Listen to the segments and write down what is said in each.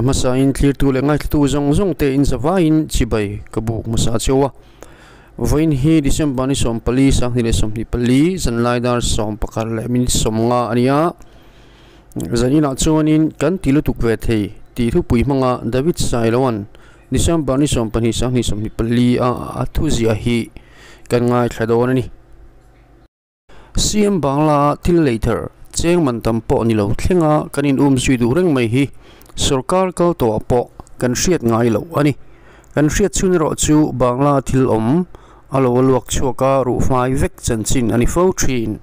A hmasain thlirtu leh ngaithlatu zawng zawng te in zavaiin chibai ka buk hmasa cheu a. Vawiin hi December ni 14 2024 zanlai dar 11 leh minute 50 a ni a. Zaninah chuanin kan ti lutuk ve thei tih thupui hmanga David Sailoan December ni 12 2024 a a thuziah hi kan ngaithla dawn a ni. CM Bangla thil lei thar cheng man tam pawh ni lo thlenga kan in um zui duh reng mai hi sorkar kal tawhah pawh kan hriat ngai loh a ni. Kan hriat chhun erawh chu Bangla thil awm a lo a luak chhuak a ruhfai vek chanchin a ni fo thin.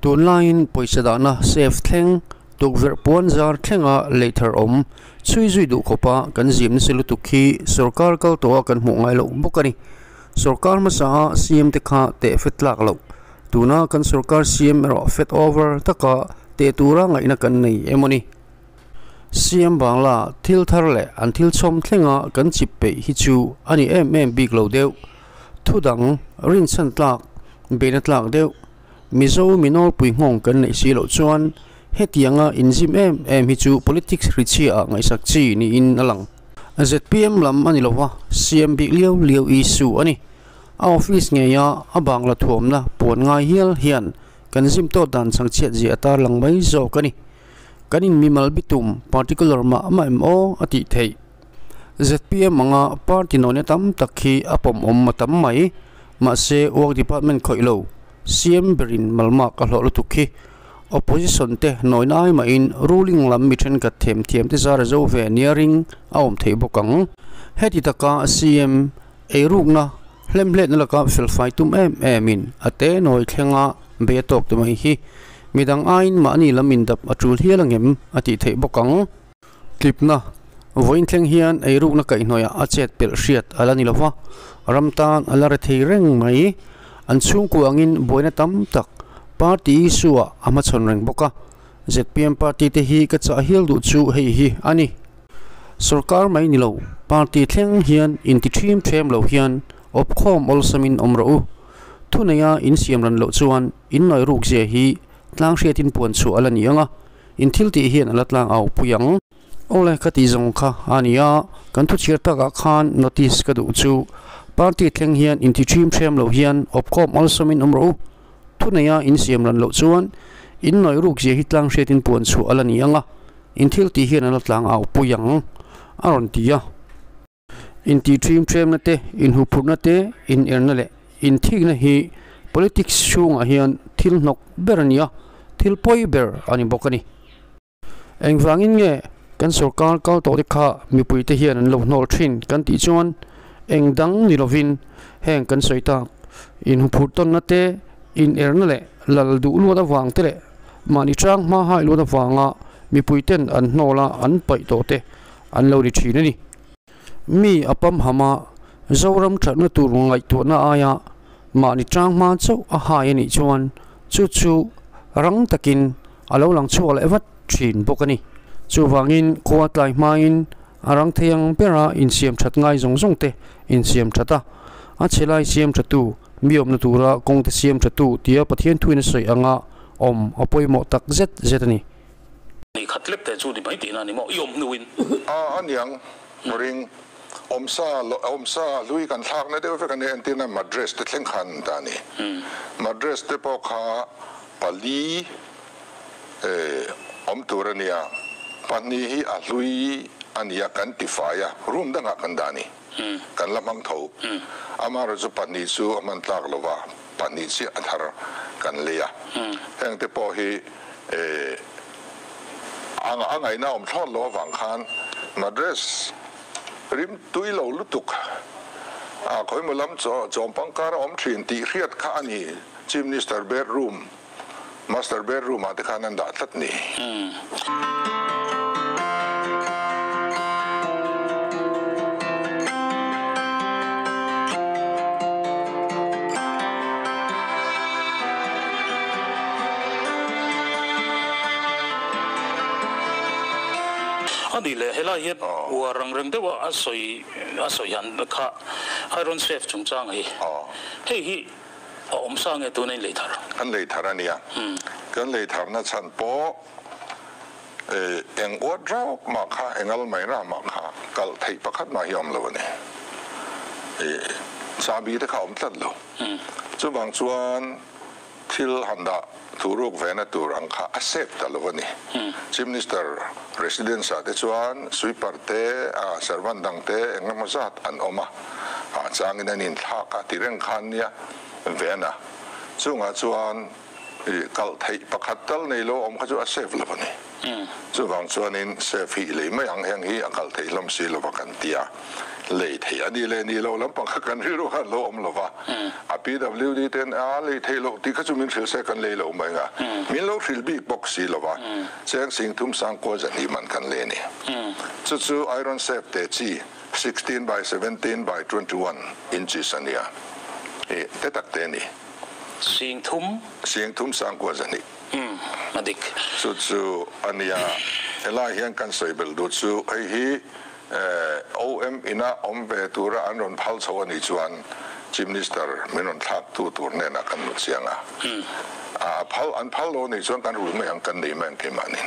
Tunlaiin pawisa dahna safe thleng tukverh puan zar thlenga lei thar awm chhui zui duh khawpa kan zim nasa lutuk hi sorkar kal tawha kan hmuh ngai loh bawk a ni. Sorkar hmasa a CM te kha teh fet tlak loh. Tuna kan sorkar CM erawh fet over taka teh tura ngaihna kan nei emaw ni. CM Bangla thil thar leh an thil chhawm thlenga kan chip peih hi chu a ni em em bik lo deuh. Thu dang rinchhan tlak, beihna tlak deuh. Mizo mi nawlpui nghawng kan neih si loh chuan hetianga inzim em em hi chu politics ri chhia ah ngaihsak chi niin a lang. ZPM lam a ni lo va, CM bik liau liau issue a ni. A office ngeia a bangla thuamna puan ngai hial hian kan zim tawt dan chhangchhiat zia a tarlang mai zawk a ni. Kan in mimal bitum particular mah mah em aw a tih theih. ZPM anga party nawhna tam tak hi a pawmawm a tam mai. Mahse work department khawih lo CM berin malmak a hlawh lutuk hi opposition te nawina ai mahin ruling lam mi thenkhat themthiam te zar a zo ve nia ring a awm theih bawk ang. Heti taka CM eirukna hlemhletna laka felfai tum em emin a te nawi thlenga bei a tawk te mai hi midang aiin mahni lam indap a tul hial angem a tih theih bawk ang. Tlipna, Vawiin thleng hian eirukna kaihhnawihah a chet pelh hriat a la ni lo va, ram tan a la re thei reng mai. An chhungkua angin buaina tam tak party issue-ah a hmachhawn reng bawk a. Zpm party te hi ka chah hial duh chu hei hi a ni. Sorkar mai ni lo, party thleng hian inti ṭhim ṭhem lo hian awpkhawm awlsamin awm rawh u. Thuneia insiam ran loh chuan innawi rukzia hi tlang hriatin puan chhuah a la ni ang a. In thil tih hian a la tlang au pui ang. Awle ka tih zawng kha a ni a, kan thu chhiar takah khan notice ka duh chu party thleng hian inti ṭhim hrem lo hian awpkhawm awlsawmin awm rawh u. Thuneia in siam ran loh chuan in nawi ruk zia hi tlang hriatin puan chhuah a la ni ang a, in thil tih hian a la tlang au pui ang a rawn ti a. Intih ṭhim ṭhemna te, inhuphurhna te, inerna leh inthikna hi politics chhungah hian thil hnawk ber a ni a, thil pawi ber a ni bawk a ni. Engvangin nge kan sorkar kal tawh te kha mipuite hian an lo hnawl ṭhin kan tih chuan eng dang ni lovin heng kan sawi tak inhuphurh tawnna te, inerna leh lal duh luat avang te leh mahni ṭang hma hai luat avanga mipuiten an hnawl a an paih tawh te an lo ni thin a ni. Mi a pamham a, Zoram thatna tur ngaihtuahna aia mahni tang hma chauh a hai a nih chuan chu chu rang takin a lo lang chhuak leh vat thin bawk a ni. Chuvangin khua tlai hmain a rang thei ang bera insiam that ngai zawng zawng te insiam that a, a chhe lai siam thatu, mi awmna tura kawng te siam thatu tia Pathian thuin a sawi anga awm a pawimawh tak zet zet a ni. Ni khat lek te chu ni mai tihna a ni maw? I awm hnuin. A aniang ring awmsa awmsa hlui kan thlakna deuh vek a nia entirna madras te thleng khan ta a ni. Madras te pawh kha pali awm tur a nia, pahnih hi a hlui a nia kan ti fai a, room dangah kan dah a ni. Kan la hmang tho. Amaherawhchu chu pahnih chu a hman tlak lova, pahnih chiah a thar kan lei a. Heng te pawh hi a ngaihna awm thlawt lo avang khan madras rim tui lo lutuk a khawimaw lam chawm pangkar a awm thin tih hriat kha a ni. Chief Minister bedroom, master bedroom ah te khan an dah tlat ni. A nih leh helai hian uar ang reng deuha a sawi a sawi han kha Iron Safe chungchang hi hei hi a awm sa nge tuna in lei thar? Kan lei thar a nia. Kan lei tharna chhan pawh. Eng wardrobe mah kha, eng almaira mah kha kalh theih pakhat mah hi a awm lo a ni. Chahbi te kha a awm tlat lo. Chuvang chuan thil han dah turuk vena tur ang kha a safe ta lo a ni. Chief Minister residence ah te chuan sweeper te, servant dang te eng emaw zat an awm a, changin an inthlak a ti reng khan nia vena. Chungah chuan Kalh theih pakhat tal nei lo awm kha chu a safe lo a ni. Chuvang chuanin safe hi i lei mai ang, heng hi a kalh theih hlawm si lova kan ti a, lei theih a ni leh ni lo lampang kha kan rilru khan lo awm lova, a PWD ten a lei theih loh tih kha chu min hrilh se kan lei lo mai ang a, min lo hrilh bik bawk si lova, cheng sing thum sang kual zahnih man kan lei a ni. Chu chu iron safe te chi 16 by 17 by 21 inches a nia, i te tak te a ni. Sing thum. Sing thum sangkua zahnih. Umm, a dik. Chu chu a nia, helai hian kan sawi belh duh chu hei hi OM ina awm ve tura an rawn phal chho a nih chuan Chief Minister min rawn thlak tu tur hnenah kan lut chiang a. A phal an phal lo a nih chuan kan rul mai ang kan nei mai ang keimahnin.